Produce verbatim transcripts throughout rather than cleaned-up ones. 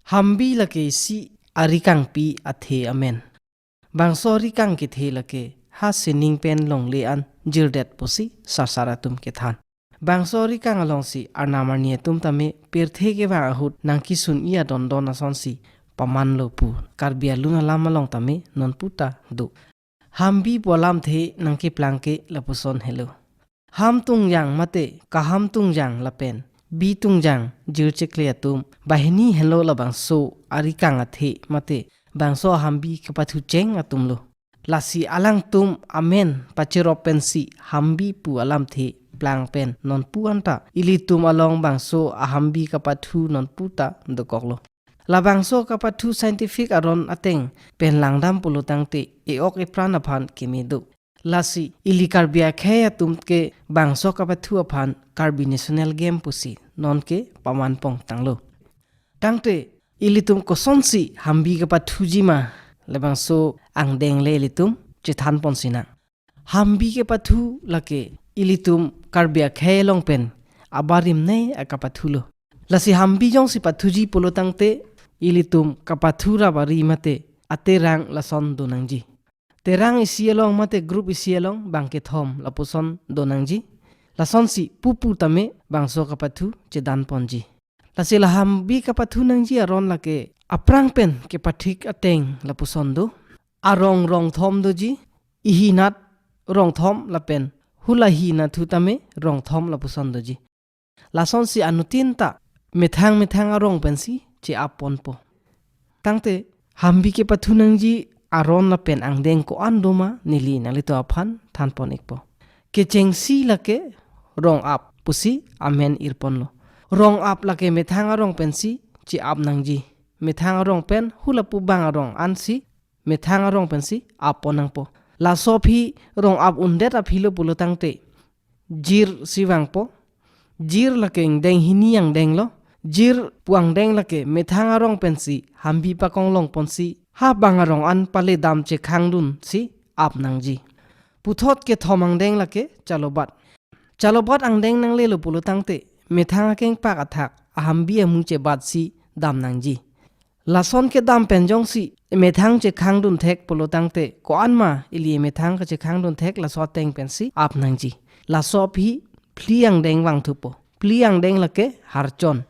Hambi lake isi arikangpi athe amen. Bangso arikang kethe lake ha sining pen longle an jirdet pusi sarsar atum kethan. Bangso arikang alongsi arnam arni atum tame pirthe kevang ahut nangkesun-i adondon asonsi pamanlo pu Karbi alun alam along tame nonputa do. Hambi pu alamthe nangkeplang ke lapuson helo. Ham tungjang mate kaham tungjang lapen bi tungjang jirchekle atum banghini helo labangso arikang athe mate bangso hambi kapathucheng atumlo. Lasi alangtum amen pachirop pensi hambi pu alamthe plang pen nonpu anta ilitum along bangso ahambi kapathu nonputa dokoklo. Labangso kapathu scientific aron ateng pen langdam pulo tangte e-ok epran aphan keme do. Lasi ili Karbi akhei atum ke bangso kapathu aphan Karbi National Game pusi nonke pamanpong tanglo. Tangte ilitum kosonsi hambi kapathuji ma, labangso angdeng le ilitum chethanpon sinang. Hambi kepathu lake ilitum Karbi akhei along pen abarim nei akapathulo. Lasi hambi jongsi pathuji pulo tangte ilitum kapathu rabari mate aterang lason donangji. Terang isi along mate group isi along bang kethom lapuson donangji. Lasonsi pupu tame bangso kapathu chedanponji. Lasi la hambi kapathu nangji aron lake aphrang pen kepathik ateng lapuson do. Arong rongthom doji, ihinat rongthom lapen hula hinat thu tame rongthom lapuson doji. Lasonsi anuttin ta methang methang arong pensi che-ap ponpo. Tangte hambi kepathu nangji aron lapen angdeng ko-an doma neli nanglitum aphan thanpon ikpo. Kechengsi lake rong ap pusi amen irponlo. Rong ap lake methang arong pensi che-ap nangji. Methang arong pen hula pu bang arong ansi methang arong pensi appon nangpo. Laso aphi rong ap undet aphilo pulo tangte jir si vangpo. Jir lake ingdeng hini angdenglo. Jir pu angdeng lake methang arong pensi hambi pakonglong ponsi ha bang arong an pale dam chekhang dunsi ap nangji. Puthot kethom angdeng lake chalobat. Chalobat angdeng nanglelo pulo tangte methang akengpak athak ahambi amu chebatsi dam nangji. Lason kedam pen jongsi methang chekhang dun thek pulo tangte ko-an ma ili methang kachekhang dun thek laso ateng pensi ap nangji. Laso aphi phli angdeng vangthupo. Phli angdeng lake harchon.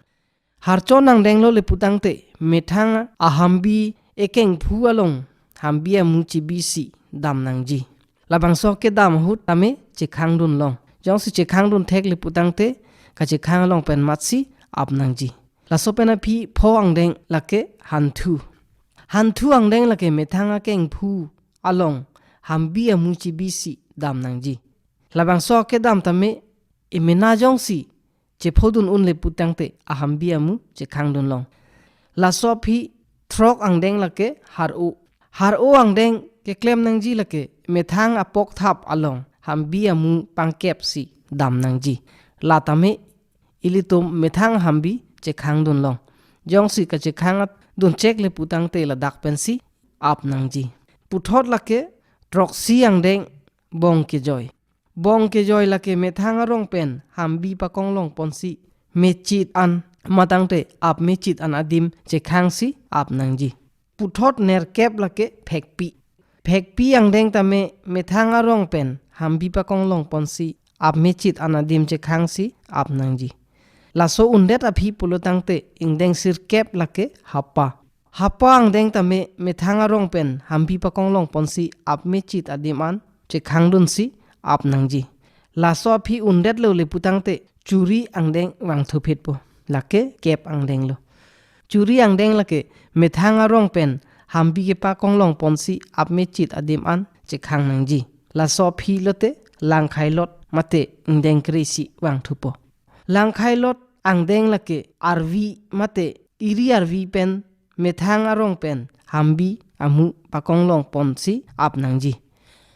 Harchon angdenglo le pu tangte methang ahambi ekengphu along hambi amu chebisi dam nangji. Labangso kedam ahut tame chekhang dunlong. Jongsi chekhang dun thek le pu tangte kachekhang along pen matsi ap nangji. Laso pen aphi pho angdeng lake hanthu. Hanthu angdeng lake methang akengphu along hambi amu chebisi dam nangji. Labangso kedam tame emena jongsi chephodun un le pu tangte ahambi amu chekhang dunlong. Laso aphi throk angdeng lake har-o. Har-o angdeng keklem nangji lake methang apokthap along hambi amu pangkepsi dam nangji. La tame ilitum methang hambi chekhang dunlong. Jongsi kachekhang at dun chek le pu tangte ladak pensi ap nangji. Puthot lake throksi angdeng bong kejoi. Bong kejoi lake methang arong pen hambi pakonglong ponsi mechit an matangte ap mechit an adim chekhangsi ap nangji. Puthot nerkep lake phekpi. Phekpi angdeng tame methang arong pen hambi pakonglong ponsi ap mechit an adim chekhangsi ap nangji. Laso undet aphi pulo tangte ingdeng sirkep lake hapa. Hapa angdeng tame methang arong pen hambi pakonglong ponsi ap mechit adim an chekhang dunsi ap nangji. Laso aphi undetlo le pu tangte churi angdeng vangthuphitpo. Lake kep angdenglo. Churi angdeng lake methang arong pen hambi kepakonglong ponsi ap mechit adim an chekhang nangji. Laso aphi lote langkhailot mate ingdeng kre-isi vangthupo. Langkhailot angdeng lake arvi mate iri arvi pen methang arong pen hambi amu pakonglong ponsi ap nangji.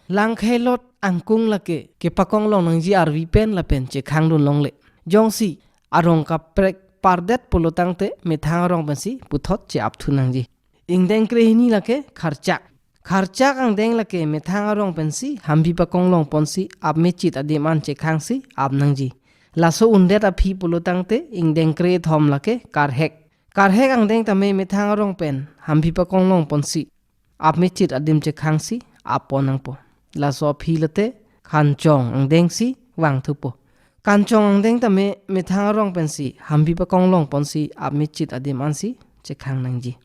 Langkhailot angkung lake kepakonglong nangji arvi pen lapen chekhang dun longle. Jongsi arong kaprek pardet pulo tangte methang arong pensi puthot che-ap thu nangji. Ingdeng krehini lake kharchak. Kharchak angdeng lake methang arong pensi hambi pakonglong ponsi ap mechit adim an chekhangsi ap nangji. Laso undet aphi pulo tangte ingdeng krethom lake karhek. Karhek angdeng tame methang arong pen hambi pakong longponsi apmechit adim chekhangsi appon nangpo. Laso aphi lote khanchong angdengsi vangthupo. Khanchong angdeng tame methang arong pensi hambi pakong longponsi apmechit adim ansi chekhang nangji.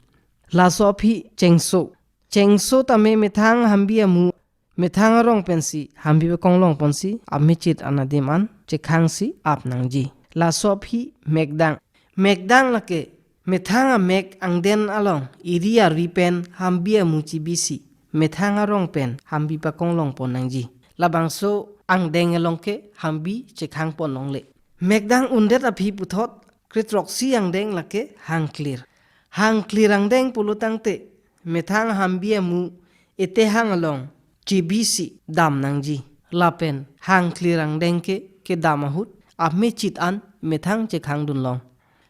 Laso aphi chengso. Chengso tame methang hambi amu methang arong pensi hambi pakong longponsi apmechit an adim an chekhangsi ap nangji. Laso aphi mekdang. Mekdang lake methang amek angden along eri arvi pen hambi amu chibisi methang arong pen hambi pakong longpon nangji. Labangso angdeng along ke hambi chekhangpon longle. Mekdang undet aphi puthot kre throksi angdeng lake hangklir. Hangklir angdeng pulo tangte methang hambi amu etehang along chibisi dam nangji. Lapen hangklir angdeng ke kedam ahut apmechit an methang chekhangdun long.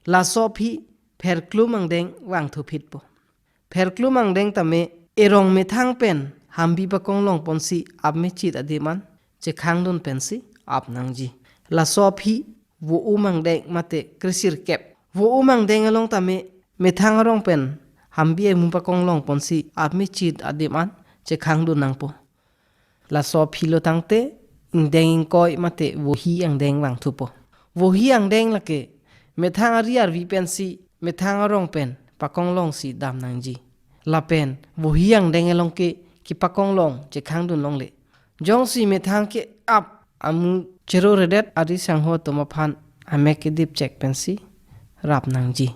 Laso aphi pherklum angdeng vangthuphitpo. Pherklum angdeng tame erong methang pen hambi pakong longponsi apmechit adim an chekhangdun pensi ap nangji. Laso aphi vo-um angdeng mate kre sirkep. Vo-um angdeng along tame methang arong pen hambi amu pakong longponsi apmechit adim an chekhangdun nangpo. Laso aphi lo tangte ingdeng ingkoi mate vohi angdeng vangthupo. Vohi angdeng lake methang ari arvi pensi methang arong pen pakong longsi dam nangji. Lapen vohi angdeng along ke kepakong long chekhangdun longle. Jongsi methang ke-ap amu cheroredet ari sangho atum aphan amek kedip chek pensi rap nangji.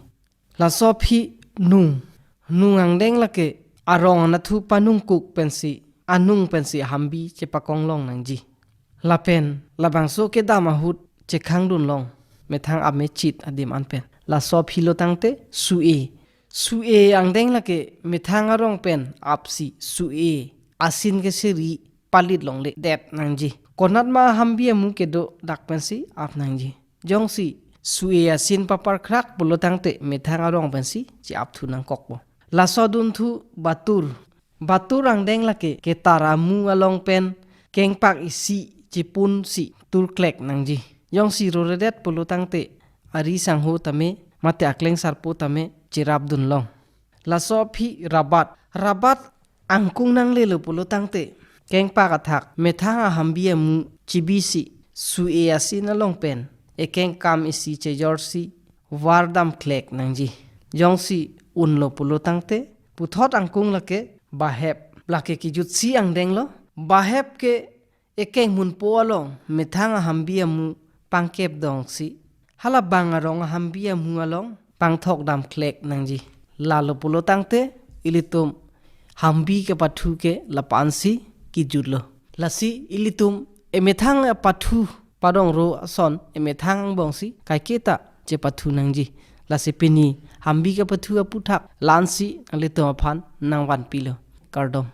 Laso aphi nung. Nung angdeng lake arong anathu panungkuk pensi anung pensi hambi chepakong long nangji. Lapen labangso kedam ahut chekhangdun long methang apmechit adim an pen. Laso aphi lo tangte su-e. Su-e angdeng lake methang arong pen apsi su-e asin keseri palit longle det nangji. Konatma hambi amu kedo dak pensi ap nangji. Jongsi su-e asin paparkhrak pulo tangte methang arong pensi che-apthu nangkokpo. Laso adunthu batur. Batur angdeng lake ketar amu along pen kengpak isi chipunsi turklek nangji. Jongsi roredet pulo tangte ari sangho tame mate akleng sarpo tame cherapdun long. Laso aphi rabat. Rabat angkung nanglelo pulo tangte kengpak athak methang ahambi amu chibisi su-e asin along pen ekengkam isi chejorsi vardam klek nangji. Jongsi unlo pulo tangte puthot angkung lake bahep. Lake kejutsi angdeng lo. Bahep ke ekeng munpo along methang ahambi amu pangkep dongsi hala bang arong ahambi amu along pangthok dam klek nangji. Lalo pulo tangte ilitum hambi kepathu ke lapu-ansi kejutlo. Lasi ilitum emethang apathu padongro ason emethang angbongsi kaiketa chepathu nangji. Lasi pini hambi kepathu aputhak la-ansi nanglitum aphan nangvanpilo. Kardom.